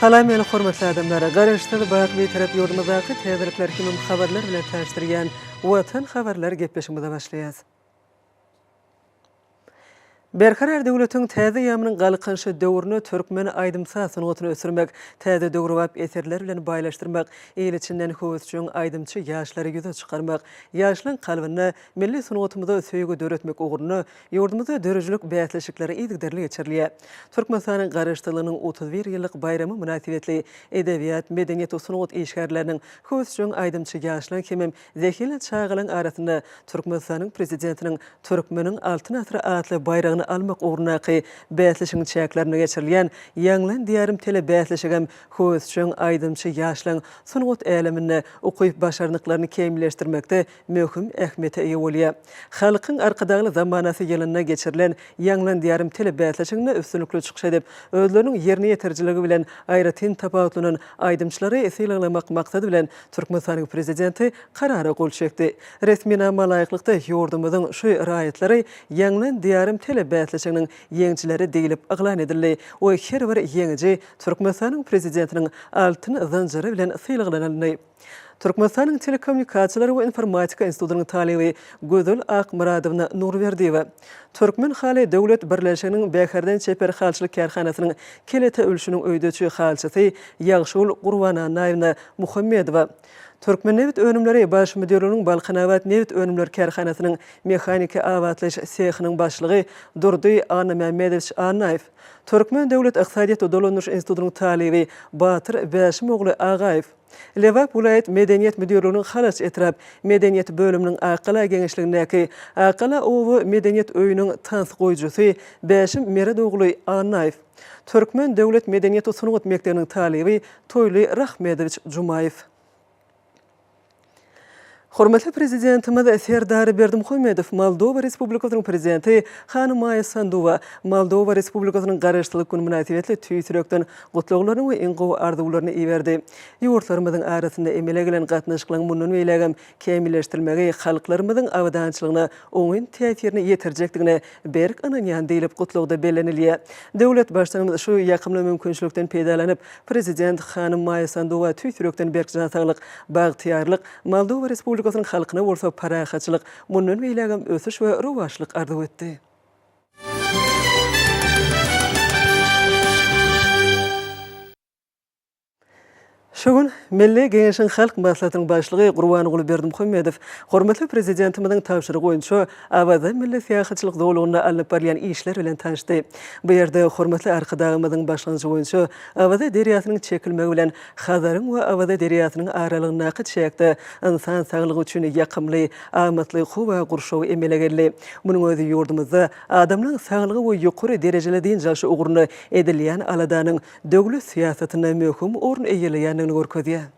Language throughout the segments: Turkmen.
Salam meni hormatly adamlar! Garaşsyz, baky Bitarap ýurdumyzdaky täzelikler hemem habarlar bilen tanyşdyrýan Watan habarlar gepleşigimize başlaýas. Berkarar döwletiň täze eýýamynyň Galkynyşy döwründe türkmen aýdym-saz sungatyny ösdürmek, täze döwrebap eserler bilen baýlaşdyrmak, il içinden höwesjeň aýdymçy ýaşlary ýüze çykarmak, ýaşlaryň kalbynda milli sungatymyza söýgi döretmek ugrunda ýurdumyzda döredijilik bäsleşikleri yzygiderli geçirilýär. Türkmenistanyň Garaşsyzlygynyň 31 ýyllyk baýramy mynasybetli edebiýat, medeniýet we sungat işgärleriniň, höwesjeň aýdymçy ýaşlaryň hemem Zehinli çagalaryň arasynda Türkmenistanyň Prezidentiniň Türkmeniň Altyn asyry atly baýragyny almak ugrundaky bäsleşigiň çäklerinde geçirilýän Ýaňlan Diýarym telebäsleşigem höwesjeň aýdymçy ýaşlaryň sungat äleminde ukyp-başarnyklaryny kämilleşdirmekde möhüm ähmiýete eýe bolýar. Halkyň Arkadagly zamanasy ýylynda geçirilen Ýaňlan Diýarym telebäsleşiginde üstünlikli çykyş edip, özleriniň ýerine ýetirijiligi bilen aýratyn tapawutlanan aýdymçylary sylaglamak maksady bilen Türkmenistanyň Prezidenti Karara gol çekdi. Resminama laýyklykda, ýurdumyzyň şu raýatlary Ýaňlan Diýarym telebäsleşiginiň ýeňijileri diýlip yglan edildi we her bir ýeňiji Türkmenistanyň Prezidentiniň altyn zynjyry bilen sylaglanyldy. Türkmenistanyň Telekommunikasiýalar we informatika institutynyň talyby Gözel Akmyradowna Nurberdiýewa, Türkmenhaly döwlet birleşiginiň Bäherden çeper halyçylyk kärhanasynyň Kelete ülşüniň öýdeçi halyçysy Ýagşygül Gurbanannaýewna Muhammedowa, Türkmennebit önümleri baş müdirliginiň Balkanabat nebit önümleri kärhanasynyň mehaniki abatlaýyş sehynyň başlygy Durdy Annamämmedowiç Annaýew, Türkmen döwlet ykdysadyýet we dolandyryş institutynyň talyby Batyr Bäşim ogly Agaýew, Lebap welaýat Medeniýet müdirliginiň Halaç etrap Medeniýet bölüminiň Akgala geňeşligindäki Akgala oba medeniýet öýüniň tans goýujysy Bäşim Meret ogly Annaýew, Türkmen döwlet medeniýet we sungat mekdebiniň talyby Toýly Rahmedowiç Jumaýew. Hormatly Prezidentimiz Serdar Berdimuhamedow Moldowa Respublikasynyň Prezidenti hanym Maýa Sanduwa Moldowa Respublikasynyň Garaşsyzlyk güni mynasybetli tüýs ýürekden gutlaglaryny we iň gowy arzuwlaryny iberdi. Ýurtlarymyzyň arasynda emele gelen gatnaşyklaryň mundan beýlägem kämilleşdirilmegi halklarymyzyň abadançylygyna oňyn täsirini ýetirjekdigine berk ynanýan diýlip, gutlagda bellenilýär. Döwlet Baştutanymyz şu ýakymly mümkinçilikden peýdalanyp, Prezident hanym Maýa Sanduwa tüýs ýürekden berk jan saglyk, bagtyýarlyk, Moldowa Respublikasynyň halkyna bolsa parahatçylyk, mundan beýlägem ösüş we rowaçlyk arzuw etdi. Şu gün Milli Geňeşiň Halk Maslahatynyň Başlygy Gurbanguly Berdimuhamedow hormatly Prezidentimiziň tabşyrygy boýunça Awaza milli syýahatçylyk zolagynda alnyp barylýan işler bilen tanyşdy. Bu ýerde hormatly Arkadagymyzyň başlangyjy boýunça Awaza derýasynyň çekilmegi bilen Hazaryň we Awaza derýasynyň aralygyndaky çäkde ynsan saglygy üçin ýakymly, amatly howa gurşawy emele geldi. Munuň özi ýurdumyzda adamlaryň saglygy we ýokary derejeli dynç alşy ugrunda edilýän aladanyň döwlet syýasatynda möhüm orun eýeleýändigini görkezýär.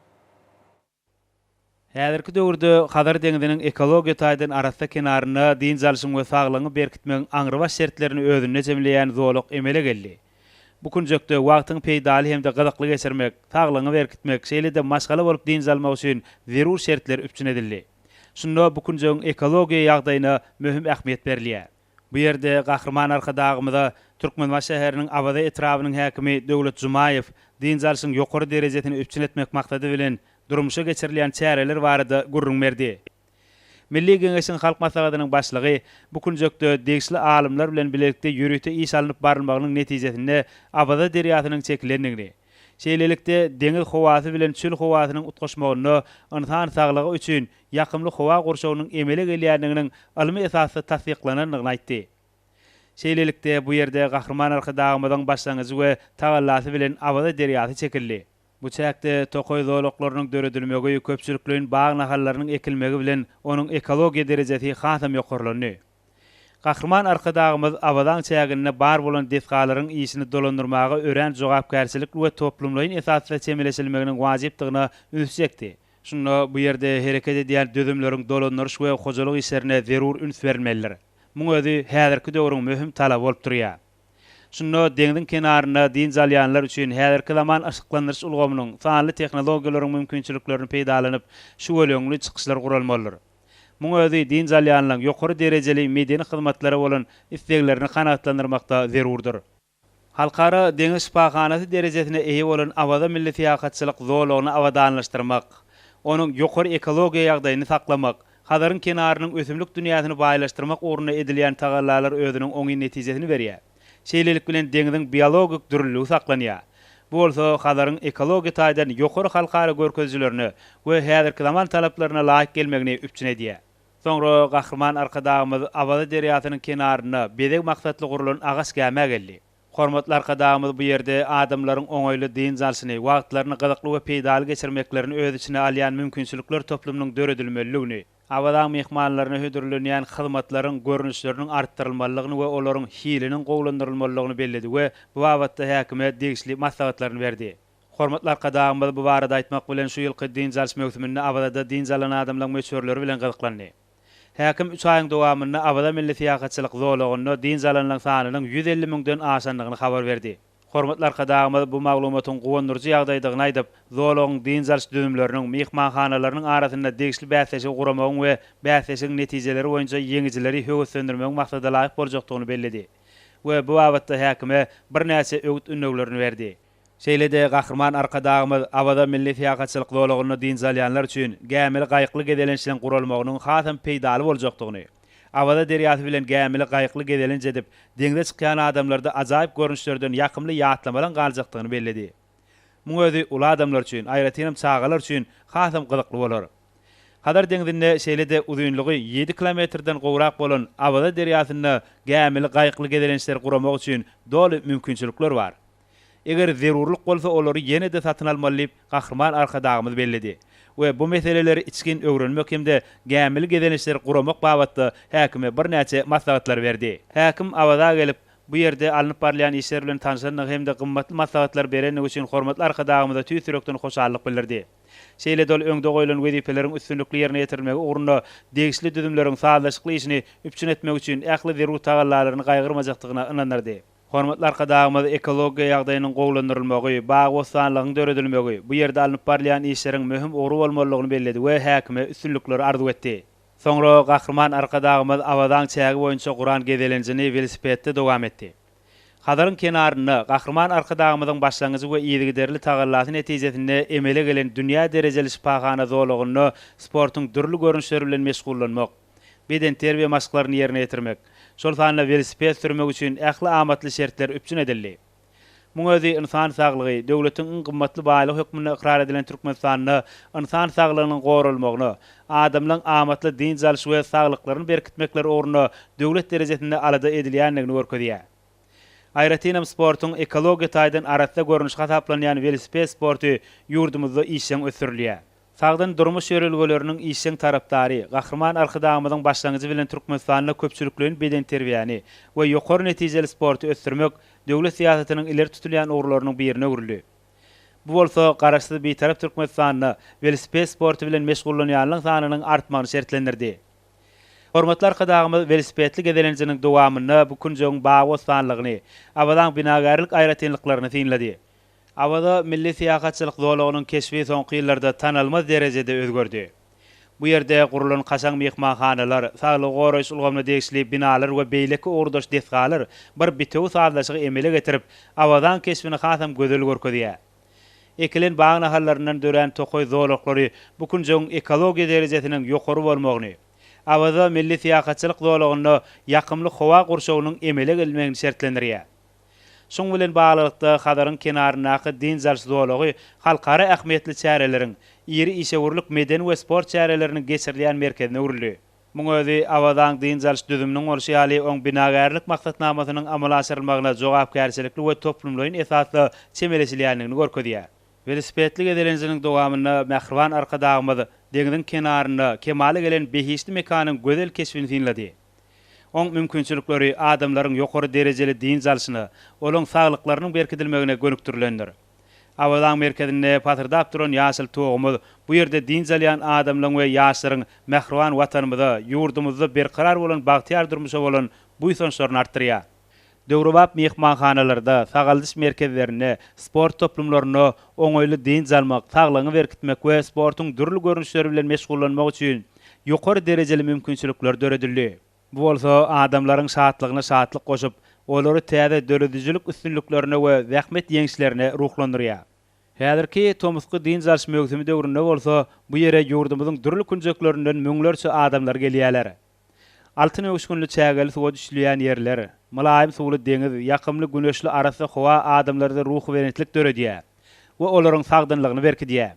Häzirki döwürde Hazar deňziniň ekologiýa taýdan arassa kenarynda dynç alşyň we saglygyňy berkitmegiň aňrybaş şertlerini özünde jemleýän zolak emele geldi. Bu künjekde wagtyňy peýdaly hem-de gyzykly geçirmek, saglygyňy berkitmek, şeýle-de maşgala bolup dynç almak üçin zerur şertler üpjün edildi. Şunda bu künjegiň ekologiýa ýagdaýyna möhüm ähmiýet berilýär. Bu ýerde Gahryman Arkadagymyza Türkmenbaşy şäheriniň Awaza etrabynyň häkimi Döwlet Jumaýew dynç alşyň ýokary derejesini üpjün etmek maksady bilen durmuşa geçirilýän çäreler barada gürrüň berdi. Milli Geňeşiň Halk Maslahatynyň Başlygy bu künjekde degişli alymlar bilen bilelikde ýörite iş alnyp barylmagynyň netijesinde Awaza derýasynyň çekilendigini, şeýlelikde, deňiz howasy bilen çöl howasynyň utgaşmagynda ynsan saglygy üçin ýakymly howa gurşawynyň emele gelýändiginiň ylmy esasda tassyklanandygyny aýtdy. Şeýlelikde, bu ýerde Gahryman Arkadagymyzyň başlangyjy we tagallasy bilen Awaza derýasy çekildi. Bu çäkde tokaý zolaklarynyň döredilmegi, köpçülikleýin bag nahallarynyň ekilmegi bilen onuň ekologiýa derejesi hasam ýokarlandy. Gahryman Arkadagymyz Awazaň çäginde bar bolan desgalaryň işini dolandyrmaga örän jogapkärçilikli we toplumlaýyn esasda çemeleşilmeginiň wajypdygyna üns çekdi. Şunda bu ýerde hereket edýän düzümleriň dolandyryş we hojalyk işlerine zerur üns berilmelidir. Muň özi häzirki döwrüň möhüm talaby bolup durýar. Şunda deňziň kenarynda dynç alýanlar üçin häzirki zaman yşyklandyryş ulgamynyň, sanly tehnologiýalaryň mümkinçiliklerini peýdalanyp, şüweleňli çykyşlar guralmalydyr. Muň özi dynç alýanlaryň ýokary derejeli medeni hyzmatlara bolan isleglerini kanagatlandyrmakda zerurdyr. Halkara deňiz şypahanasy derejesine eýe bolan Awaza milli syýahatçylyk zolagyny abadanlaşdyrmak, onuň ýokary ekologiýa ýagdaýyny saklamak, Hazaryň kenarynyň ösümlik dünýäsini baýlaşdyrmak ugrunda edilýän tagallalar özüniň oňyn netijesini berýär. Şeýlelik bilen, deňziň biologik dürlüligi saklanýar. Bu bolsa Hazaryň ekologiýa taýdan ýokary halkara görkezijilerine we häzirki zaman talaplaryna laýyk gelmegini üpjün edýär. Soňra Gahryman Arkadagymyz Awaza derýasynyň kenarynda bezeg maksatly gurlan agaç gämä geldi. Hormatly Arkadagymyz bu ýerde adamlaryň oňaýly dynç alşyny, wagtlaryny gyzykly we peýdaly geçirmeklerini öz içine alýan mümkinçilikler toplumynyň döredilmelidigini, Awazaň myhmanlaryna hödürlenýän hyzmatlaryň görnüşleriniň artdyrylmalydygyny we olaryň hiliniň gowulandyrylmalydygyny belledi we bu babatda häkime degişli maslahatlaryny berdi. Hormatly Arkadagymyz bu barada aýtmak bilen, şu ýylky dynç alyş möwsüminde Awazada dynç alan adamlaryň möçberleri bilen gyzyklandy. Häkim üç aýyň dowamynda Awaza milli syýahatçylyk zolagynda dynç alanlaryň sanynyň 150 müňden aşandygyny habar berdi. Hormatly Arkadagymyz bu maglumatyň guwandyryjy ýagdaýdygyny aýdyp, zolagyň dynç alyş düzümleriniň, myhmanhanalarynyň arasynda degişli bäsleşigi guramagyň we bäsleşigiň netijeleri boýunça ýeňijileri höweslendirmegiň maksadalaýyk boljakdygyny belledi we bu babatda häkime birnäçe öwüt-ündewlerini berdi. Şeýle-de Gahryman Arkadagymyz Awaza milli syýahatçylyk zolagynda dynç alýanlar üçin gämili-gaýykly gezelençleriň guralmagynyň hasam peýdaly boljakdygyny, Awaza derýasy bilen gämili-gaýykly gezelenç edip, deňze çykýan adamlarda ajaýyp görnüşlerden ýakymly ýatlamalaryň galjakdygyny belledi. Muň özi uly adamlar üçin, aýratynam çagalar üçin hasam gyzykly bolar. Hazar deňzinde şeýle-de uzynlygy ýedi kilometrden gowrak bolan Awaza derýasynda gämili-gaýykly gezelençleri guramak üçin doly mümkinçilikler bar. Eger zerurlyk bolsa olary ýene-de satyn almaly diýip, Gahryman Arkadagymyz belledi we bu meseleleri içgin öwrenmek hem-de gämili gezelençleri guramak babatda häkime birnäçe maslahatlary berdi. Häkim Awaza gelip, bu ýerde alnyp barylýan işler bilen tanşandygy hem-de gymmatly maslahatlary berendigi üçin hormatly Arkadagymyza tüýs ýürekden hoşallyk bildirdi. Şeýle-de ol öňde goýlan wezipeleriň üstünlikli ýerine ýetirilmegi ugrunda degişli düzümleriň sazlaşykly işini üpjün etmek üçin ähli zerur tagallalaryny gaýgyrmajakdygyna ynandyrdy. Hormatly Arkadagymyz ekologiýa ýagdaýynyň gowulandyrylmagy, bagy-bossanlygyň döredilmegi bu ýerde alnyp barylýan işleriň möhüm ugry bolmalydygyny belledi we häkime üstünlikleri arzuw etdi. Soňra Gahryman Arkadagymyz Awazaň çägi boýunça guran gezelenjini welosipedde dowam etdi. Hazaryň kenarynda Gahryman Arkadagymyzyň başlangyjy we yzygiderli tagallasy netijesinde emele gelen dünýä derejeli şypahana zolagynda sportuň dürli görnüşleri bilen meşgullanmak, bedenterbiýe maşklaryny ýerine ýetirmek, şol sanda welosiped sürmek üçin ähli amatly şertler üpjün edildi. Muň özi ynsan saglygy, döwletiň iň gymmatly baýlygy hökmünde ykrar edilen Türkmenistanda ynsan saglygynyň goralmagyna, adamlaryň amatly dynç alyş we saglyklaryny berkitmekleri ugrunda döwlet derejesinde alada edilýändigini görkezýär. Aýratynam sportuň ekologiýa taýdan arassa görnüşi hasaplanýan welosiped sporty ýurdumyzda işjeň ösdürilýär. Sagdyn durmuş ýörelgeleriniň işjeň tarapdary, Gahryman Arkadagymyzyň başlangyjy bilen Türkmenistanda köpçülikleýin bedenterbiýäni we ýokary netijeli sporty ösdürmek döwlet syýasatynyň ileri tutulýan ugurlarynyň birine öwrüldi. Bu bolsa Garaşsyz Bitarap Türkmenistanda welosiped sporty bilen meşgullanýanlaryň sanynyň artmagyny şertlendirdi. Hormatly Arkadagymyz welosipedli gezelenjiniň dowamynda bu künjegiň bagy-bossanlygyny, Awazaň binagärlik aýratynlyklaryny synlady. Awaza milli syýahatçylyk zolagynyň keşbi soňky ýyllarda tanalmaz derejede özgerdi. Bu ýerde gurlan kaşaň myhmanhanalar, saglygy goraýyş ulgamyna degişli binalar we beýleki ugurdaş desgalar bir bitewi sazlaşygy emele getirip, Awazaň keşbini hasam gözel görkezýär. Ekilen bag nahallaryndan dörän tokaý zolaklary bu künjegiň ekologiýa derejesiniň ýokary bolmagyny, Awaza milli syýahatçylyk zolagynda ýakymly howa gurşawynyň emele gelmegini şertlendirýär. Şuň bilen baglylykda, Hazaryň kenaryndaky dynç alyş zolagy halkara ähmiýetli çäreleriň, iri işewürlik, medeni we sport çäreleriniň geçirilýän merkezine öwrüldi. Muň özi Awazaň dynç alyş düzüminiň bolşy ýaly, oň binagärlik maksatnamasynyň amala aşyrylmagyna jogapkärçilikli we toplumlaýyn esasda çemeleşilýändigini görkezýär. Welosipedli gezelenjiniň dowamynda mähriban Arkadagymyz deňziň kenarynda kemala gelen behişdi mekanyň gözel keşbini synlady. Oň mümkinçilikleri adamlaryň ýokary derejeli dynç alşyna, olaň saglyklarynyň berkidilmegine gönükdirilendir. Awazaň merkezinde pasyrdap duran ýaşyl tugumyz bu ýerde dynç alýan adamlaryň we ýaşlaryň mähriban Watanymyza, ýurdumyzda berkarar bolan bagtyýar durmuşa bolan buýsançlaryny artdyrýar. Döwrebap myhmanhanalarda, sagaldyş merkezlerinde, sport toplumlarynda oňaýly dynç almak, saglygyňy berkitmek we sportuň dürli görnüşleri bilen meşgullanmak üçin ýokary derejeli mümkinçilikler döredildi. Bu bolsa adamlaryň şatlygyna şatlyk goşup, olary täze döredijilik üstünliklerine we zähmet ýeňişlerine ruhlandyrýar. Häzirki tomusky dynç alyş möwsümi döwründe bolsa bu ýere ýurdumyzyň dürli künjeklerinden müňlerçe adamlar gelýärler. Altyn öwüşginli çägeli suwa düşülýän ýerler, mylaýym suwly deňiz, ýakymly güneşli arassa howa adamlarda ruhubelentlik döredýär we olaryň sagdynlygyny berkidýär.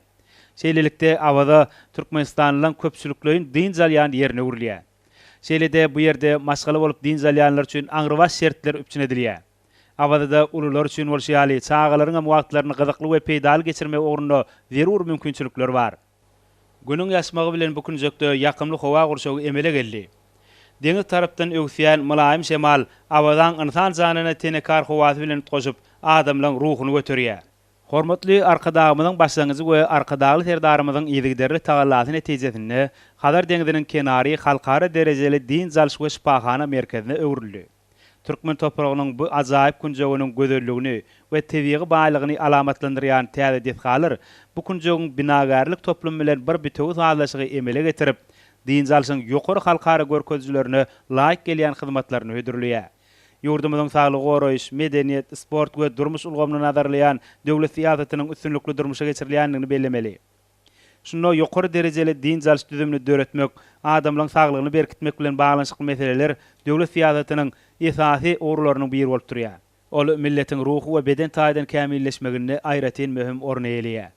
Şeýlelikde, Awaza türkmenistanlylaryň köpçülikleýin dynç alýan ýerine öwrülýär. Şeýle-de bu ýerde maşgala bolup dynç alýanlar üçin aňrybaş şertler üpjün edilýär. Awazada ulular üçin bolşy ýaly, çagalaryňam wagtlaryny gyzykly we peýdaly geçirmegi ugrunda zerur mümkinçilikler bar. Günüň ýaşmagy bilen bu künjekde ýakymly howa gurşawy emele geldi. Deňiz tarapdan öwüsýän mylaýym şemal Awazaň ynsan janyna tenekar howasy bilen utgaşyp, adamlaň ruhuny göterýär. Hormatly Arkadagymyzyň başlangyjy we Arkadagly Serdarymyzyň yzygiderli tagallasy netijesinde Hazar deňziniň kenary halkara derejeli dynç alyş we şypahana merkezine öwrüldi. Türkmen topragynyň bu ajaýyp künjeginiň gözelligini we tebigy baýlygyny alamatlandyrýan täze desgalar bu künjegiň binagärlik toplumy bilen bir bitewi sazlaşygy emele getirip, dynç alşyň ýokary halkara görkezijilerine laýyk gelýän hyzmatlaryny hödürleýär. Ýurdumyzyň saglygy goraýyş, medeniýet, sport we durmuş ulgamyny nazarlaýan döwlet syýasatynyň üstünlikli durmuşa geçirilýändigini bellemeli. Şunda ýokary derejeli dynç alyş düzümini döretmek, adamlaryň saglygyny berkitmek bilen baglanyşykly meseleler döwlet syýasatynyň esasy ugurlarynyň biri bolup durýar. Ol milletiň ruhy we beden taýdan kämilleşmeginde aýratyn möhüm orun eýeleýär.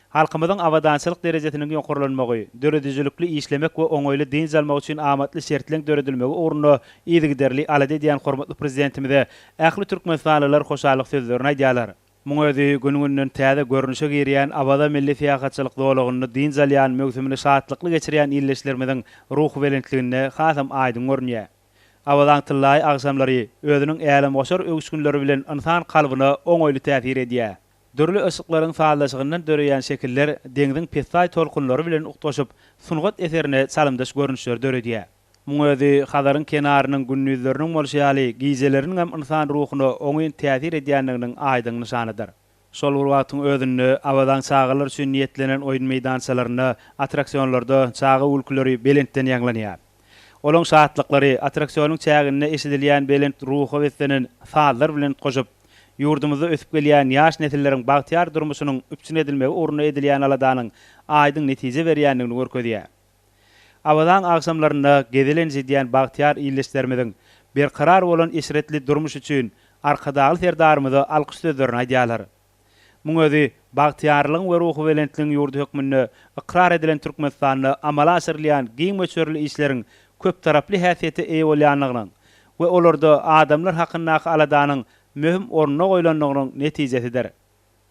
Halkymyzyň abadançylyk derejesiniň ýokarlanmagy, döredijilikli işlemek we oňaýly dynç almak üçin amatly şertleň döredilmegi ugrunda yzygiderli alada edýän hormatly Prezidentimize ähli türkmenistanlylar hoşallyk sözlerini aýdýarlar. Muň özi gün-günden täze görnüşe girýän Awaza milli syýahatçylyk zolagynda dynç alýan möwsümini şatlykly geçirýän ildeşlerimiziň ruhubelentliginde hasam aýdyň görünýär. Awazaň tyllaýy agşamlary özüniň älemgoşar öwüşginleri bilen ynsan kalbyna oňaýly täsir edýär. Dürli yşyklaryň sazlaşygyndan döreýän şekiller deňziň pessaý tolkunlary bilen utgaşyp, sungat eserine çalymdaş görnüşleri döredýär. Muň özi Hazaryň kenarynyň gündizleriniň bolşy ýaly, gijeleriniňem ynsan ruhuna oňyn täsir edýändiginiň aýdyň nyşanydyr. Şol bir wagtyň özünde, Awazaň çagalar üçin niýetlenen oýun meýdançalarynda, attraksionlarda çaga gülküleri belentden ýaňlanýar. Olaň şatlyklary attraksionyň çäginde eşidilýän belent ruha beslenen sazlar bilen utgaşyp, ýurdumyzda ösüp gelýän ýaş nesilleriň bagtyýar durmuşynyň üpjün edilmegi ugrunda edilýän aladanyň aýdyň netije berýändigini görkezýär. Awazaň agşamlarynda gezelenç edýän bagtyýar ildeşlerimiziň berkarar bolan eşretli durmuş üçin Arkadagly Serdarymyza alkyş sözlerini aýdýarlar. Muň özi bagtyýarlygyň we ruhubelentligiň ýurdy hökmünde ykrar edilen Türkmenistanda amala aşyrylýan giň möçberli işleriň köptaraply häsiýete eýe bolýandygynyň we olarda adamlar hakyndaky aladanyň möhüm orunda goýlandygynyň netijesidir.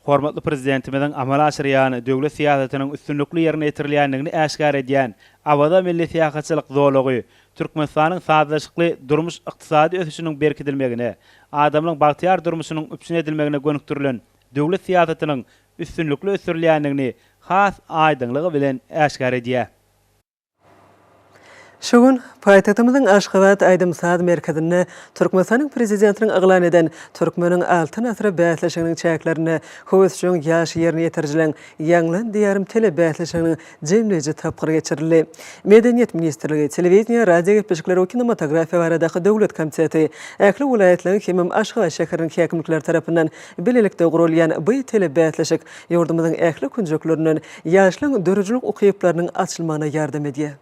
Hormatly Prezidentimiziň amala aşyrýan döwlet syýasatynyň üstünlikli ýerine ýetirilýändigini äşgär edýän Awaza milli syýahatçylyk zolagy Türkmenistanyň sazlaşykly durmuş-ykdysady ösüşiniň berkidilmegine, adamlaryň bagtyýar durmuşynyň üpjün edilmegine gönükdirilen döwlet syýasatynyň üstünlikli ösdürilýändigini has aýdyňlygy bilen äşgär edýär. Şu gün paýtagtymyzyň Aşgabat aýdym-saz merkezinde Türkmenistanyň Prezidentiniň yglan eden Türkmeniň Altyn asyry bäsleşiginiň çäklerinde höwesjeň ýaş ýerine ýetirijileriň Ýaňlan Diýarym telebäsleşiginiň jemleýji tapgyry geçirildi. Medeniýet ministrligi, Telewideniýe, radiogepleşikler we kinematografiýa baradaky döwlet komiteti, ähli welaýatlaryň hemem Aşgabat şäheriniň häkimlikleri tarapyndan bilelikde guralýan by telebäsleşik ýurdumyzyň ähli künjeklerinden ýaşlaryň döredijilik ukyplarynyň açylmagyna ýardam edýär.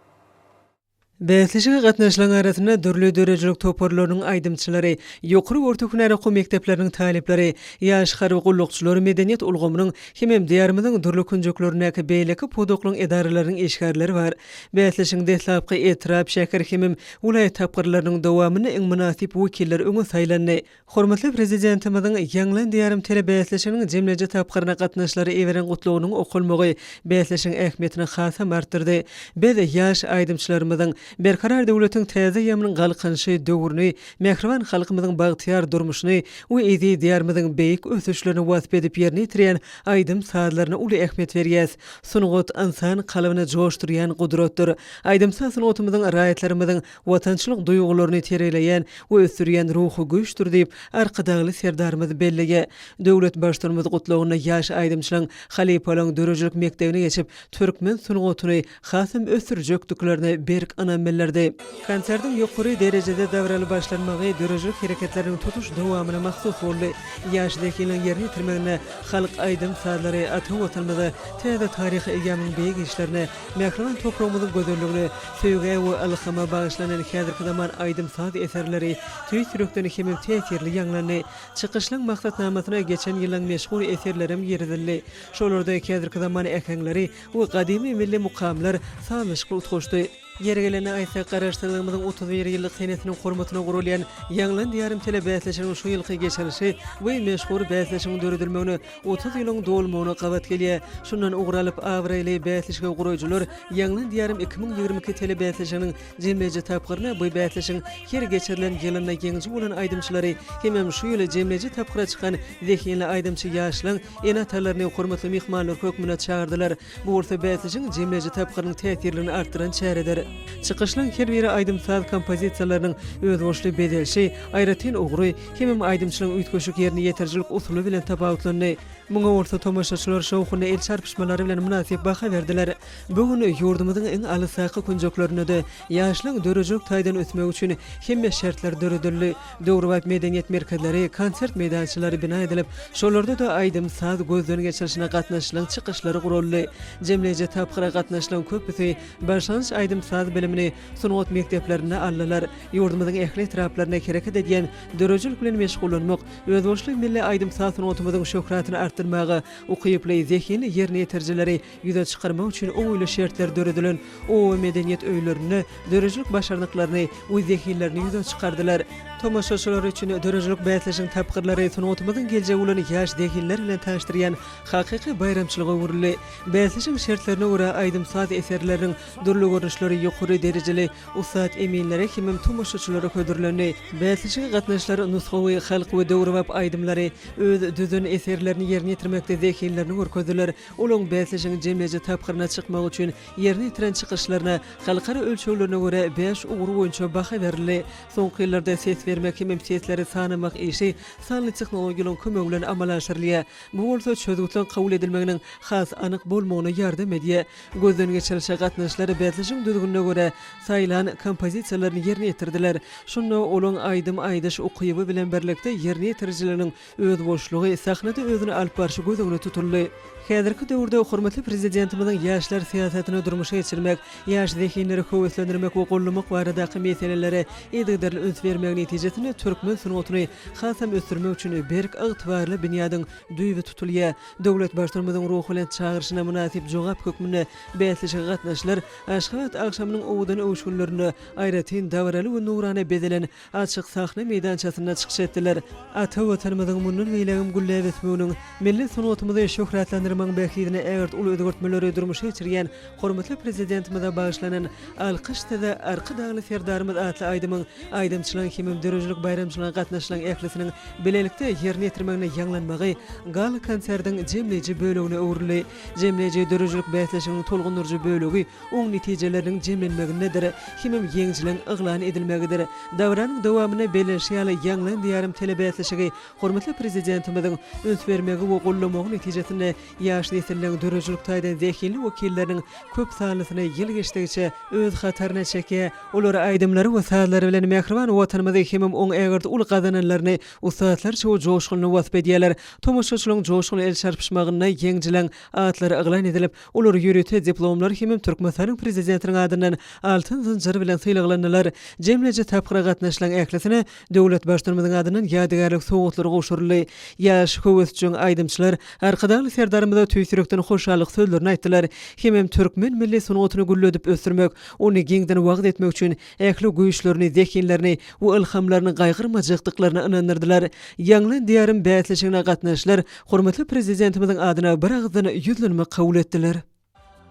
Bäsleşige gatnaşyjylaryň arasynda dürli döredijilik toparlarynyň aýdymçylary, ýokary we orta hünär okuw mekdepleriniň talyplary, ýaş harby gullukçylar, medeniýet ulgamynyň hemem Diýarymyzyň dürli künjeklerindäki beýleki pudaklaryň edaralarynyň işgärleri bar. Bäsleşigiň deslapky etrap, şäher hemem welaýat tapgyrlarynyň dowamynda iň mynasyp wekiller öňe saýlandy. Hormatly Prezidentimiziň Ýaňlan Diýarym telebäsleşiginiň jemleýji tapgyryna gatnaşyjylara iberen gutlagynyň okalmagy bäsleşigiň ähmiýetini hasam artdyrdy. Biz ýaş aýdymçylarymyzyň Berkarar döwletiň täze eýýamynyň Galkynyşy döwrüni, mähriban halkymyzyň bagtyýar durmuşyny we eziz Diýarymyzyň beýik ösüşlerini wasp edip ýerine ýetirýän aýdym-sazlaryna uly ähmiýet berýäs. Sungat ynsan kalbyny joşdurýan gudratdyr. Aýdym-saz sungatymyzyň raýatlarymyzyň watançylyk duýgularyny terbiýeleýän we ösdürýän ruhy güýçdür diýip, Arkadagly Serdarymyz belleýär. Döwlet Baştutanymyz gutlagynda ýaş aýdymçylaryň halypalaryň döredijilik mekdebine geçip, türkmen sungatyny hasam ösdürjekdiklerine berk ynanýar. ynam bildirdi. Konsertiň ýokary derejede dabaraly başlanmagy döredijilik hereketleriniň tutuş dowamyna mahsus boldy. Ýaş zehinleriň ýerine ýetirmeginde halk aýdym-sazlary ata Watanymyza, täze taryhy eýýamyň beýik işlerine, mähriban topragymyzyň gözelligine, söýgä we ylhama bagyşlanan häzirki zaman aýdym-saz eserleri tüýs ýürekden hemem täsirli ýaňlandy. Çykyşlaryň maksatnamasyna geçen ýyllaň meşhur eserlerem girizildi. Şolarda häzirki zaman äheňleri we gadymy milli mukamlar sazlaşykly utgaşdy. Ýeri gelende aýtsak, Garaşsyzlygymyzyň 31 ýyllyk senesiniň hormatyna guralýan Ýaňlan Diýarym telebäsleşiginiň şu ýylky geçirilişi bu meşhur bäsleşigiň döredilmegine 30 ýylyň dolmagyna gabat gelýär. Şundan ugur alyp, abraýly bäsleşigi guraýjylar Ýaňlan Diýarym 2022 telebäsleşiginiň Jemleýji tapgyryna bu bäsleşigiň her geçirilen ýylynda ýeňiji bolan aýdymçylary hemem şu ýyl jemleýji tapgyra çykan zehinli aýdymçy ýaşlaň ene-atalaryny hormatly myhmanlar hökmünde çagyrdylar. Bu bolsa bäsleşigiň jemleýji tapgyrynyň täsirligini artdyran çäredir. Çykyşlaryň her biri aýdym-saz kompozisiýalarynyň özboluşly bezelişi, aýratyn ugry hemem aýdymçylaryň üýtgeşik ýerine ýetirijilik usuly bilen tapawutlandy. Muňa bolsa tomaşaçylar şowhunly el çarpyşmalary bilen mynasyp baha berdiler. Bu gün ýurdumyzyň iň alysdaky künjeklerinde-de ýaşlaryň döredijilik taýdan ösmegi üçin hemme şertler döredildi. Döwrebap medeniýet merkezleri, konsert meýdançalary bina edilip, şolarda-da aýdym-saz gözden geçirişine gatnaşyjylaryň çykyşlary guraldy. Jemleýji tapgyra gatnaşyjylaryň köpüsi başlangyç aýdym-saz bilimini sungat mekdeplerinde aldylar. Ýurdumyzyň ähli etraplarynda hereket edýän döredijilik bilen meşgullanmak, özboluşly milli aýdym-saz sungatymyzyň şöhratyny artdyrmaga ukyply, zehinli ýerine ýetirijileri ýüze çykarmak üçin oňaýly şertler döredilen oba medeniýet öýlerinde döredijilik başarnyklaryny we zehinlerini ýüze çykardylar. Tomaşaçylar üçin döredijilik bäsleşigiň tapgyrlary sungatymyzyň geljegi bolan ýaş zehinler bilen tanyşdyrýan hakyky baýramçylyga öwrüldi. Bäsleşigiň şertlerine görä aýdym-saz eserleriniň dürli görnüşleri ýokary derejeli ussat eminlere hemem tomaşaçylara hödürlendi. Bäsleşige gatnaşyjylar nusgawy halk we döwrebap aýdymlary, öz düzen eserlerini ýerine ýetirmekde zehinlerini görkezdiler. Olaryň bäsleşigiň jemleýji tapgyryna çykmagy üçin ýerine ýetiren çykyşlaryna halkara ölçeglerine görä bäş ugur boýunça baha berildi. Soňky ýyllarda ses bermek hemem sesleri sanamak işi sanly tehnologiýalaryň kömegi bilen amala aşyrylýar. Bu bolsa çözgütleriň kabul edilmeginiň has anyk bolmagyna ýardam edýär. Gözden geçirilişe gatnaşyjylar bäsleşigiň düzgünine görä saýlan kompozisiýalaryny ýerine ýetirdiler. Şunda olaryň aýdym aýdyş ukyby bilen birlikde ýerine ýetirijiliginiň Özboluşlygy, sahnada özüni alyp barşy göz öňünde tutuldy. Häzirki döwürde hormatly Prezidentimiziň ýaşlar syýasatyny durmuşa geçirmek, ýaş zehinleri höweslendirmek we goldamak baradaky meselelere yzygiderli üns bermegi netijesinde türkmen sungatyny hasam ösdürmek üçin berk ygtybarly binýadyň düýbi tutulýar. Döwlet Baştutanymyzyň ruhubelent çagyryşyna mynasyp jogap hökmünde bäsleşige gatnaşyjylar Aşgabat agşamynyň owadan öwüşginlerinde aýratyn dabaraly we nurana bezelen açyk sahna meýdançasynda çykyş etdiler. Ata Watanymyzyň mundan beýlägem gülläp ösmeginiň, milli sungatymyzy şöhratlandyrmagyň bähbidine ägirt uly özgertmeleri durmuşa geçirýän hormatly Prezidentimize bagyşlanan Alkyş size, Arkadagly Serdarymyz atly aýdymyň aýdymçylaryň hemem döredijilik baýramçylygyna gatnaşyjylaryň ählisiniň bilelikde ýerine ýetirmeginde ýaňlanmagy gala-konsertiň jemleýji bölegine öwrüldi. Jemleýji döredijilik bäsleşiginiň tolgundyryjy bölegi oň netijeleriniň jemlenmegindedir hemem ýeňijiligiň yglan edilmegidir. Dabaranyň dowamynda bellenişi ýaly, Ýaňlan Diýarym telebäsleşigi hormatly Prezidentimiziň üns bermegi we goldamagy netijesinde ýaş nesilleriň döredijilik taýdan zehinli wekilleriniň köp sanlysyny ýyl geçdigiçe öz hataryna çekýär. Olar aýdymlary we sazlary bilen mähriban Watanymyzy hemem oň ägirt uly gazananlaryny ussatlarça we joşgunly wasp edýärler. Tomaşaçylaryň joşgunly el çarpyşmagynda ýeňijileriň atlary yglan edilip, Olar ýörite diplomlar hemem Türkmenistanyň Prezidentiniň adyndan altyn zynjyr bilen sylaglandylar. Jemleýji tapgyra gatnaşyjylaryň ählisine döwlet Baştutanymyzyň adyndan ýadygärlik sowgatlary gowşuryldy. Ýaş höwesjeň aýdymçylar Arkadagly Serdarymyza tüýs ýürekden hoşallyk sözlerini aýtdylar hemem türkmen milli sungatyny gülledip ösdürmek, ony giňden wagyz etmek üçin ähli güýçlerini, zehinlerini we ylhamlaryny gaýgyrmajakdyklaryna ynandyrdylar. Ýaňlan Diýarym bäsleşigine gatnaşyjylar hormatly Prezidentimiziň adyna biragyzdan ýüzlenme kabul etdiler.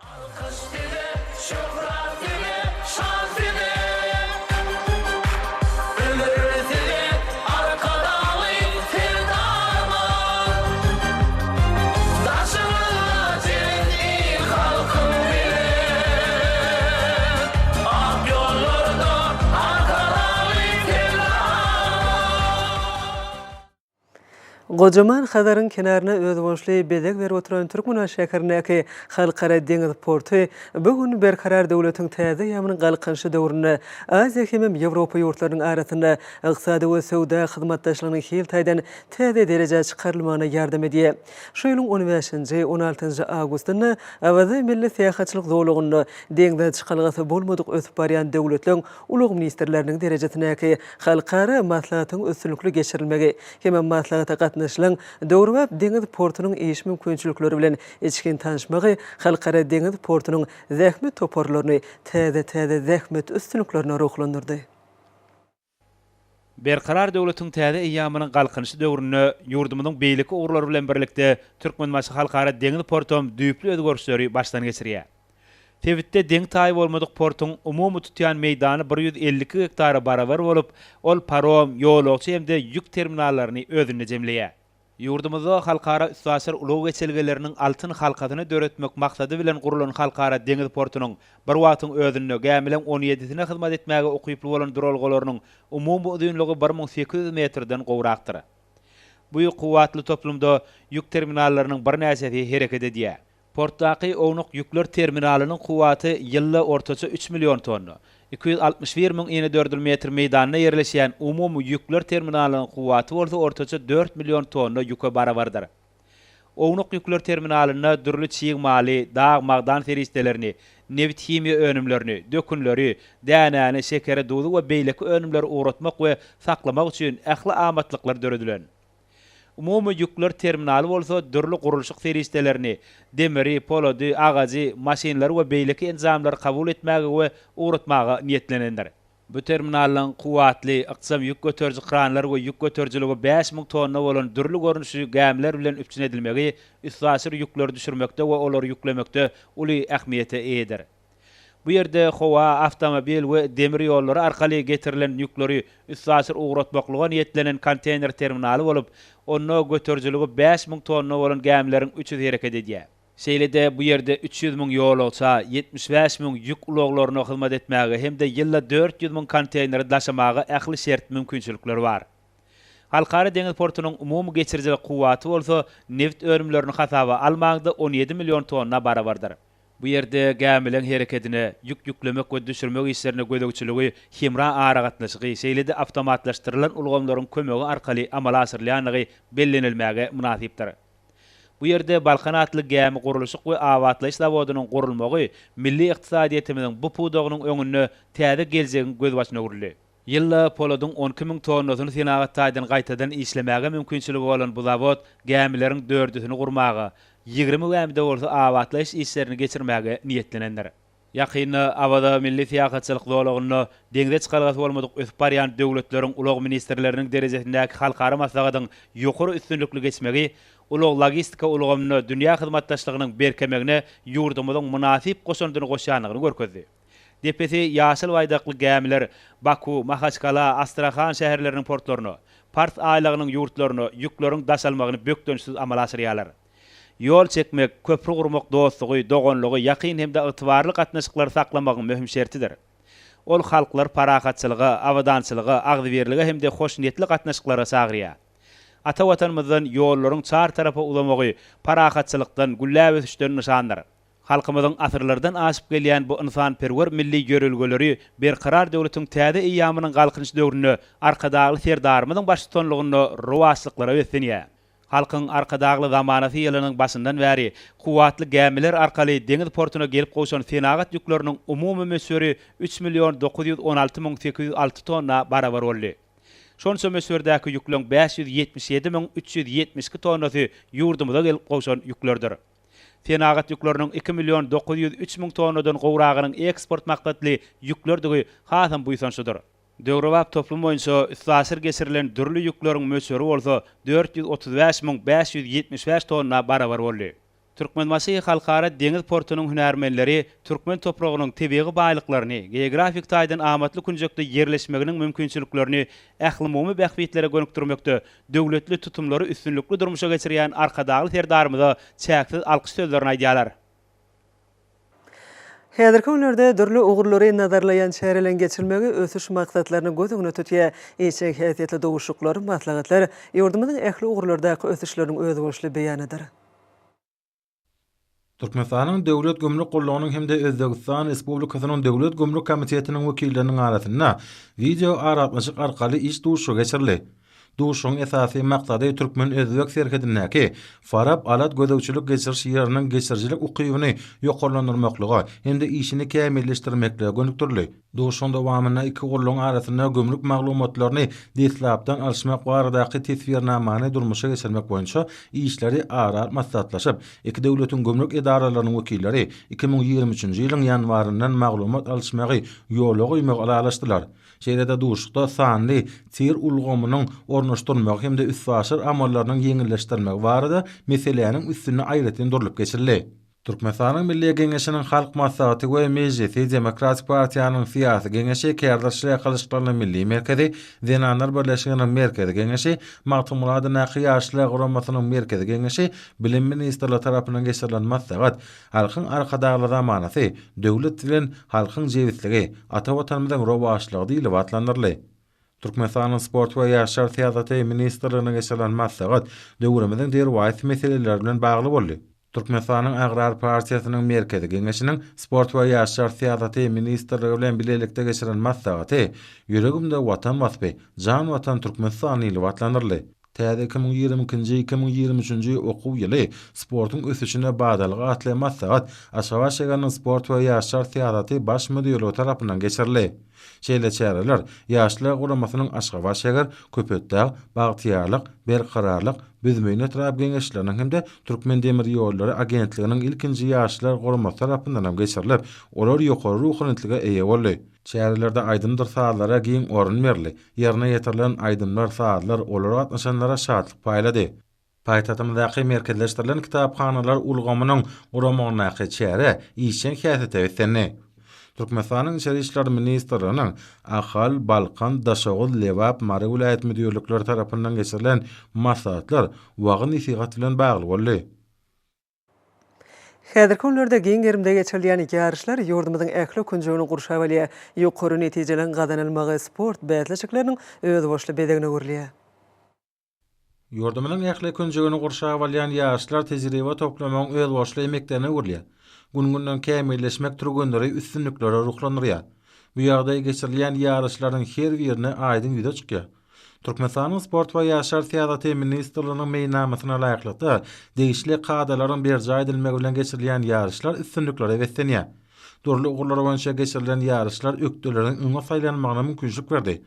Alkyş size, şöhrat size, şan size! Ömür size, Arkadagly Serdarymyz! Daşyňyzda jebis il-halkyň bile. Ak ýollarda Arkadagly Serdarymyz! Gojaman Hazaryň kenaryna özboluşly bezeg berip oturan Türkmenbaşy şäherindäki Halkara deňiz porty bu gün Berkarar döwletiň täze eýýamynyň Galkynyşy döwründe Aziýa hemem Ýewropa ýurtlarynyň arasynda ykdysady we söwda hyzmatdaşlygynyň hil taýdan täze derejä çykarylmagyna ýardam edýär. Şu ýylyň on bäşinji, on altynjy awgustynda Awaza milli syýahatçylyk zolagynda deňze çykalgasy bolmadyk ösüp barýan döwletleň ulag ministrleriniň derejesindäki halkara maslahatyň üstünlikli geçirilmegi hem maslahata gatnaşylan döwrebap deňiz portunyň iş mümkinçilikleri bilen içgin tanyşmagy Halkara deňiz portunyň zähmet toparlaryny täze-täze zähmet üstünliklerine ruhlandyrdy. Berkarar döwletiň täze eýýamynyň Galkynyşy döwründe ýurdumyzyň beýleki ugurlary bilen birlikde Türkmenbaşy Halkara deňiz portam düýpli özgerişleri başdan geçirýär. Sebitde deňi-taýy bolmadyk portuň umumy tutýan meýdany 152 gektara barabar bolup, ol parom, ýolagçy hem-de ýük terminallaryny özünde jemleýär. Ýurdumyzda halkara üstaşyr ulag geçelgeleriniň altyn halkasyny döretmek maksady bilen gurlan Halkara deňiz portunyň bir wagtyň özünde gämileň on ýedisine hyzmat etmäge ukyply bolan duralgalarynyň umumy uzynlygy 1800 metrden gowrakdyr. Bu kuwwatly toplumda ýük terminallarynyň birnäçesi hereket edýär. Portdaky ownuk ýükler terminalynyň kuwwaty ýylda ortaça üç million tonna, 261 müň inedördül metr meýdanda ýerleşýän umumy ýükler terminalynyň kuwwaty bolsa ortaça dört million tonna ýüke barabardyr. Ownuk ýükler terminalynda dürli çig maly, dag-magdan serişdelerini, nebit-himiýa önümlerini, dökünleri, dänäni, şekeri, duzy we beýleki önümleri ugratmak we saklamak üçin ähli amatlyklar döredilen. Umumy ýükler terminaly bolsa dürli gurluşyk serişdelerini, demiri, polady, agajy, maşynlary we beýleki enjamlary kabul etmäge we ugratmaga niýetlenendir. Bu terminallaryň kuwwatly, ykjam ýük göteriji kranlar we ýük göterijiligi 5000 tonna bolan dürli görnüşli gämiler bilen üpjün edilmegi üstaşyr ýükleri düşürmekde we olary ýüklemekde uly ähmiýete eýedir. Bu ýerde howa, awtomobil we demir ýollary arkaly getirilen ýükleri üstaşyr ugratmaklyga niýetlenen konteýner terminaly bolup, onda göterijiligi 5000 tonna bolan gämileriň üçüsi hereket edýär. Şeýle-de bu ýerde 300 müň ýolagça, 75 müň ýük ulaglaryna hyzmat etmäge hem-de ýylda 400 müň konteýneri daşamaga ähli şert-mümkinçilikler bar. Halkara deňiz portunyň umumy geçirijilik kuwwaty bolsa nebit önümlerini hasaba almaňda 17 million tonna barabardyr. Bu ýerde gämileň herekedine, ýük ýüklemek we düşürmek işlerine gözegçiligi hemra aragatnaşygy, şeýle-de awtomatlaşdyrylan ulgamlaryň kömegi arkaly amala aşyrylýandygy bellenilmäge mynasypdyr. Bu ýerde Balkan atly gämi gurluşyk we abatlaýyş zawodynyň gurulmagy milli ykdysadyýetimiziň bu pudagynyň öňünde täze geljegiň gözbaşyna öwrüldi. Ýylda poladyň 12 müň tonnasyny senagat taýdan gaýtadan işlemäge mümkinçiligi bolan bu zawod gämileriň dördüsini gurmaga, 20 gämide bolsa abatlaýyş işlerini geçirmäge niýetlenendir. Ýakynda Awaza milli syýahatçylyk zolagynda deňze çykalgasy bolmadyk ösüp barýan döwletleriň ulag ministrleriniň derejesindäki halkara maslahatyň ýokary üstünlikli geçmegi ulag-logistika ulgamynda dünýä hyzmatdaşlygynyň berkemegine ýurdumyzyň mynasyp goşandyny goşýandygyny görkezdi. Depesi ýaşyl baýdakly gämiler Baku, Mahaçkala, Astrahan şäherleriniň portlaryna, Pars aýlagynyň ýurtlaryna ýükleriň daşalmagyny bökdençsiz amala aşyrýarlar. Ýol çekmek, köpri gurmak dostlugy, doganlygy, ýakyn hem-de ygtybarly gatnaşyklary saklamagyň möhüm şertidir. Ol halklary parahatçylyga, abadançylyga, agzybirlige hem-de hoşniýetli gatnaşyklara çagyrýar. Ata Watanymyzdan ýollaryň çar tarapa uzamagy parahatçylykdan, gülläp ösüşden nyşandyr. Halkymyzyň asyrlardan aşyp gelýän bu ynsanperwer milli ýörelgeleri Berkarar döwletiň täze eýýamynyň Galkynyş döwründe Arkadagly Serdarymyzyň baştutanlygynda rowaçlyklara beslenýär. Halkyň Arkadagly zamanasy ýylynyň başyndan bäri kuwwatly gämiler arkaly deňiz portuna gelip gowşan senagat ýükleriniň umumy möçberi üç million 916 müň 806 tonna barabar boldy. Şonça möçberdäki ýükleň 577 müň 372 tonnasy ýurdumyza gelip gowşan ýüklerdir. Senagat ýükleriniň iki million 903 müň tonnadan gowragynyň eksport maksatly ýüklerdigi hasam buýsançlydyr. Döwrebap toplum boýunça üstaşyr geçirilen dürli ýükleriň möçberi bolsa 435 müň 575 tonna barabar boldy. Türkmenbaşy Halkara deňiz portunyň hünärmenleri türkmen topragynyň tebigy baýlyklaryny, geografik taýdan amatly künjekde ýerleşmeginiň mümkinçiliklerini ählumumy bähbitlere gönükdirmekde döwletli tutumlary üstünlikli durmuşa geçirýän Arkadagly Serdarymyza çäksiz alkyş sözlerini aýdýarlar. Häzirki günlerde dürli ugurlary nazarlaýan çäreleriň geçirilmegi ösüş maksatlaryny göz öňünde tutýar. Işjeň häsiýetli duşuşyklar, maslahatlar ýurdumyzyň ähli ugurlardaky ösüşleriniň özboluşly beýanydyr. Türkmenistanyň Döwlet gümrük gullugynyň hem-de Özbegistan Respublikasynyň Döwlet gümrük komitetiniň wekilleriniň arasynda wideoaragatnaşyk arkaly iş duşuşygy geçirildi. Duşuşygyň esasy maksady türkmen-özbek serhedindäki Farap-Alat gözegçilik-geçiriş ýeriniň geçirijilik ukybyny ýokarlandyrmaklyga hem-de işini kämilleşdirmeklige gönükdirildi. Duşuşygyň dowamynda iki gullugyň arasynda gümrük maglumatlaryny deslapdan alyşmak baradaky teswirnamany durmuşa geçirmek boýunça işleri ara alyp maslahatlaşyp, iki döwletiň gümrük edaralarynyň wekilleri 2023-nji ýylyň ýanwaryndan maglumat alyşmagy ýola goýmagy ylalaşdylar. Şeýle-de duşuşykda sanly tir ulgamynyň ornaşdyrylmagy hem-de üstaşyr amallarynyň ýeňilleşdirilmegi barada meseläniň üstünde aýratyn durlup geçildi. Türkmenistanyň Milli Geňeşiniň Halk Maslahaty we Mejlisi, Demokratik partiýanyň Syýasy Geňeşi, Kärdeşler ýakalaşyklarynyň Milli merkezi, Zenanlar birleşiginiň Merkezi Geňeşi, Magtymguly adyndaky Ýaşlar guramasynyň Merkezi Geňeşi, Bilim ministrligi tarapyndan geçirilen maslahat Halkyň Arkadagly zamanasy, döwlet bilen halkyň jebisligi, ata Watanymyzyň rowaçlygy diýlip atlandyryldy. Türkmenistanyň Sport we ýaşlar syýasaty ministrliginde geçirilen maslahat döwrümiziň derwaýys meseleleri bilen bagly boldy. Türkmenistanyň Agrar partiýasynyň Merkezi Geňeşiniň Sport we ýaşlar syýasaty ministrligi bilen bilelikde geçiren maslahaty Ýüregimde Watan waspy, jan Watan Türkmenistan diýlip atlandyryldy. Täze 2022-nji, 2023-nji okuw ýyly sportuň ösüşine badalga atly maslahat Aşgabat şägeriniň Sport we ýaşlar syýasaty baş müdirligi tarapyndan geçirildi. Şeýle çäreler Ýaşlar guramasynyň Aşgabat şäher, Köpetdag, Bagtyýarlyk, Berkararlyk, Büzmeýin etrap Geňeşleriniň hem-de Türkmendemirýollary agentliginiň ilkinji Ýaşlar guramasy tarapyndan hem geçirilip, olar ýokary ruhubelentlige eýe boldy. Çärelerde aýdymdyr sazlara giň orun berildi. Ýerine ýetirilen aýdymlar, sazlar olara gatnaşanlara şatlyk paýlady. Paýtagtymyzdaky merkezleşdirilen kitaphanalar ulgamynyň guramagyndaky çäre işjeň häsiýete beslendi. Türkmenistanyň Içeri işler ministrliginiň Ahal, Balkan, Daşoguz, Lebap, Mary welaýat müdirlikleri tarapyndan geçirilen maslahatlar wagyz-nesihat bilen bagly boldy. Häzirki günlerde giň gerimde geçirilýän ýaryşlar ýurdumyzyň ähli künjegini gurşap alýar. Ýokary netijeleriň gazanylmagy sport bäsleşikleriniň özboluşly bezegine öwrülýär. Ýurdumyzyň ähli künjegini gurşap alýan ýaryşlar tejribe toplamagyň özboluşly mekdebine öwrülýär. Gün-günden kämilleşmek türgenleri üstünliklere ruhlandyrýar. Bu ýagdaý geçirilýän ýaryşlaryň her birinde aýdyň ýüze çykýar. Türkmenistanyň Sport we ýaşlar syýasaty ministrliginiň meýilnamasyna laýyklykda, degişli kadalaryň berjaý edilmegi bilen geçirilýän ýaryşlar üstünliklere beslenýär. Dürli ugurlar boýunça geçirilen ýaryşlar ökdeleriň öňe saýlanmagyna mümkinçilik berdi.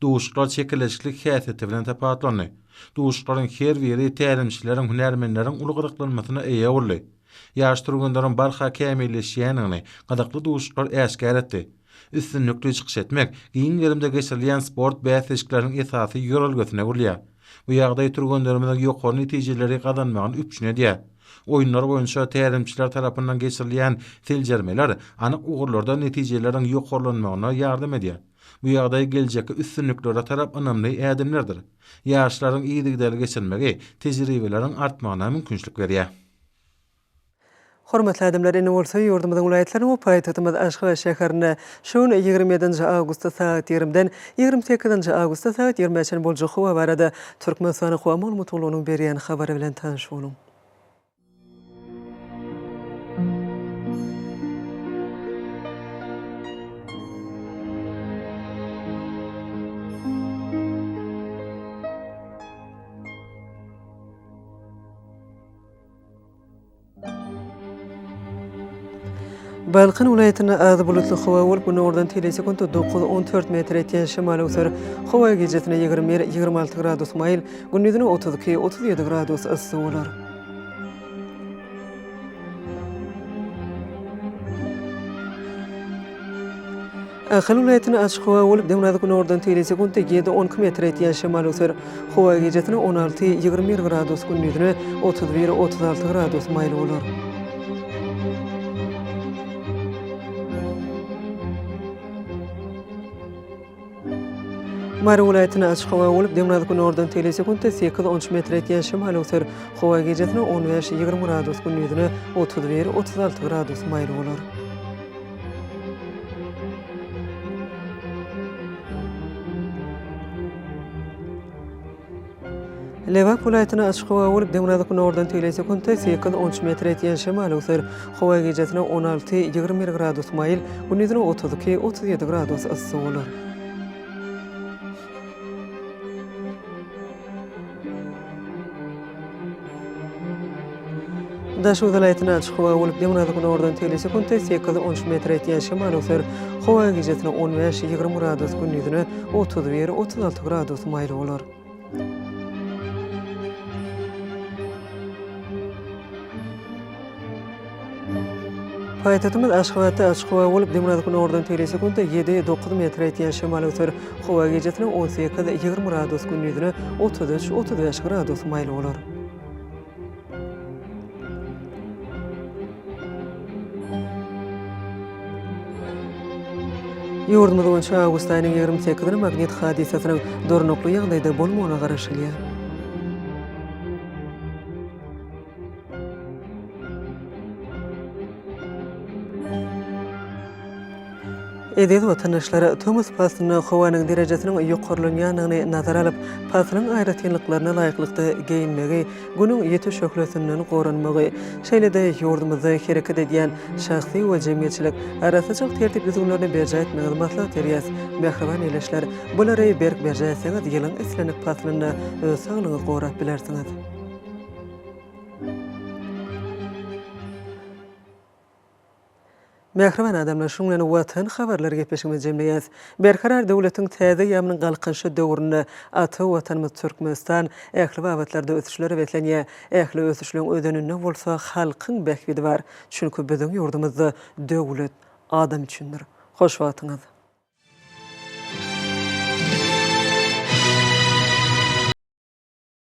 Duşuşyklar çekeleşikli häsiýeti bilen tapawutlandy. Duşuşyklaryň her biri tälimçileriň, hünärmenleriň uly gyzyklanmasyna eýe boldy. Ýaş türgenleriň barha kämilleşýändigini gyzykly duşuşyklar äşgär etdi. Üstünlikli çykyş etmek giň gerimde geçirilýän sport bäsleşikleriniň esasy ýörelgesine öwrülýär. Bu ýagdaý türgenlerimiziň ýokary netijeleri gazanmagyny üpjün edýär. Oýunlar boýunça tälimçiler tarapyndan geçirilýän seljermeler anyk ugurlarda netijeleriň ýokarlanmagyna ýardam edýär. Bu ýagdaý geljekki üstünliklere tarap ynamly ädimlerdir. Ýaryşlaryň yzygiderli geçirilmegi tejribeleriň artmagyna mümkinçilik berýär. Hormatly adamlar, indi bolsa ýurdumyzyň welaýatlarynda we paýtagtymyz Aşgabat şäherinde şu gün 27-nji awgustda sagat 20-den 28-nji awgustda sagat 20-ä çenli boljak howa barada Türkmenistanyň Howa maglumat gullugynyň berýän habary bilen tanyş boluň. Balkan welaýatynda az bulutly howa bolup, günordan telim sekuntda dokuz, on dört metr etýän şemal öwser. Howa gijesine 21, 26 gradus maýyl, gündizine 32, 37 gradus yssy bolar. Ahal welaýatynda açyk howa bolup, demirgazyk-günordan teýli sekuntda ýedi, 12 metr etýän şemal öwser. Howa gijesine 16, 21 gradus, gündizine 31, 36 gradus maýyl bolar. Mary welaýatynda açyk howa bolup, demirgazyk-günordan teýli sekuntda sekiz, on üç metr etýän şemal öwser. Howa gijesine 15, 20 gradus, gündizine 31, 36 gradus maýyl bolar. Lebap welaýatynda açyk howa bolup, demirgazyk-günordan tegelek sekuntda sekiz, on üç metre ýetýän şemal öwser. Howa gijesine 16, 21 gradus maýyl, gündizine 32, 37 gradus yssy bolar. Daşoguz welaýatynda açyk howa bolup, demirgazyk-günordan tegelek sekuntda sekiz, on üç metre ýetýän şemal öwser. Howa gijesine 15, 20 gradus, gündizine 31, 36 gradus maýyl bolar. Paýtagtymyz Aşgabatda açyk howa bolup, demirgazyk-günordan tegelek sekuntda ýedi, dokuz metre ýetýän şemal öwser. Howa gijesine 18, 20 gradus, gündizine 33, 35 gradus maýyl bolar. Ýurdumyz boýunça awgust aýynyň 28-ine magnit hadysasynyň durnukly ýagdaýda bolmagyna garaşylýar. Eziz watandaşlar, tomus paslynda howanyň derejesiniň ýokarlanýandygyny nazara alyp, paslyň aýratynlyklaryna laýyklykda geýinmegi, Günüň ýiti şöhlesinden goranmagy, şeýle-de ýurdumyzda hereket edýän şahsy we jemgyýetçilik arassaçylyk tertip-düzgünlerini berjaý etmegiňizi maslahat berýäs. Mähriban ildeşler, bulary berk berjaý etseňiz, ýylyň islendik paslynda öz saglygyňyzy gorap bilersiňiz. Mähriban adamlar, şunuň bilen Watan habarlary gepleşigimizi jemleýäs. Berkarar döwletiň täze eýýamynyň Galkynyşy döwründe ata Watanymyz Türkmenistan ähli babatlarda ösüşlere beslenýär. Ähli ösüşleň özeninde bolsa halkyň bähbidi bar. Çünki biziň ýurdumyzda döwlet adam üçindir. Hoş wagtyňyz!